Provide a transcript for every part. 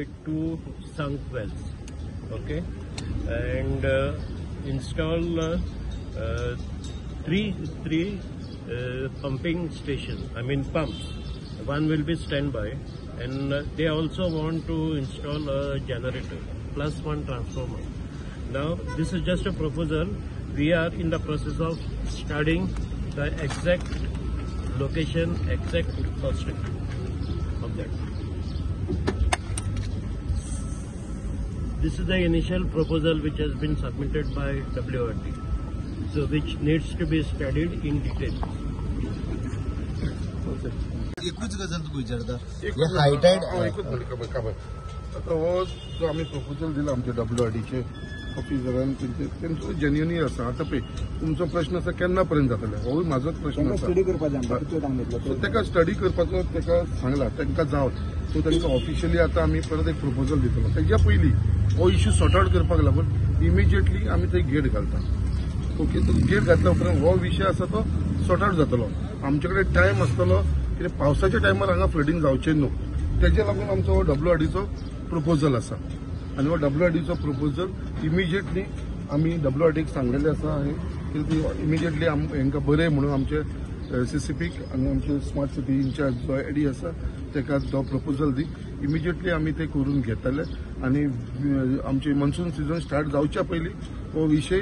by 2 sunk wells, okay, and install three pumping station, I mean pumps. One will be standby, and they also want to install a generator plus 1 transformer. Now this is just a proposal. We are in the process of studying the exact location, exact costing of that. This is the initial proposal which has been submitted by WRD, so which needs to be studied in detail. एकूच गजाल तुका विचारता, हाय tied एकूच खबर आतां हो जो आमी प्रपोजल दिला आमच्या डब्ल्यूआरडीचे ऑफिसरान तेंचो जेन्युनी आसा. आतां पळय तुमचो प्रश्न आसा केन्ना पर्यंत जातले, होय म्हाजोच प्रश्न आसा. सो ताका स्टडी करपाचो ताका सांगला, तांकां जावं. सो तांकां ऑफिशियली आतां आमी परत एक प्रपोजल दितलो. तेज्या पयलीं हो इश्यू सॉर्ट आवट करपाक लागून इमिजिएटली आमी थंय गेट घालता. ओके, तो गेट घातल्या उपरांत हो विशय आसा तो सॉर्ट आवट जातलो. आमचे कडेन टायम आसतलो, कित्याक पावसाच्या टायमार हांगा फ्लडींग जावचें न्हू, तेजे लागून आमचो हो डब्ल्यूआरडीचो प्रपोजल आसा. आनी हो डब्ल्यूआरडीचो प्रपोजल इमिजिएटली आमी डब्ल्यूआरडीक सांगलेलें आसा की ती इमिजिएटली हांकां बरें म्हणून आमचे सीसीपीक आनी आमचे स्मार्ट सिटी इन्चार्ज जो एडी आसा ताका तो प्रपोजल दी. इमिजिएटली आमी ते करून घेतले आनी आमचे मॉन्सून सिजन स्टार्ट जावच्या पयलीं हो विशय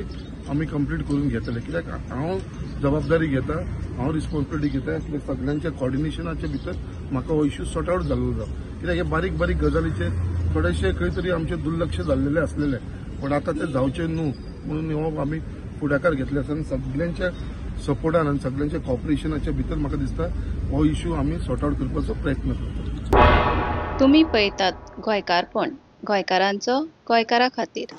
आमी कंप्लीट करून घेतले. कित्याक हांव जबाबदारी घेता, हांव रिस्पॉन्सिबिलिटी घेता, कित्याक सगळ्यांच्या कॉर्डिनेशनाच्या भितर म्हाका हो इश्यू सॉर्ट आवट जाल्लो जावं. कित्याक हे बारीक बारीक गजालीचेर थोडेशे खंय तरी आमचें दुर्लक्ष जाल्लेलें आसलेलें, पूण आतां तें जावचें न्हू म्हणून हो आमी फुडाकार घेतले आसा. आनी सगळ्यांच्या सपोर्टान आनी सगळ्यांच्या कॉपरेशनाच्या भितर म्हाका दिसता हो इश्यू आमी सॉर्ट आवट करपाचो प्रयत्न करता. तुमी पळयतात गोंयकारपण, गोंयकारांचो गोंयकारा खातीर.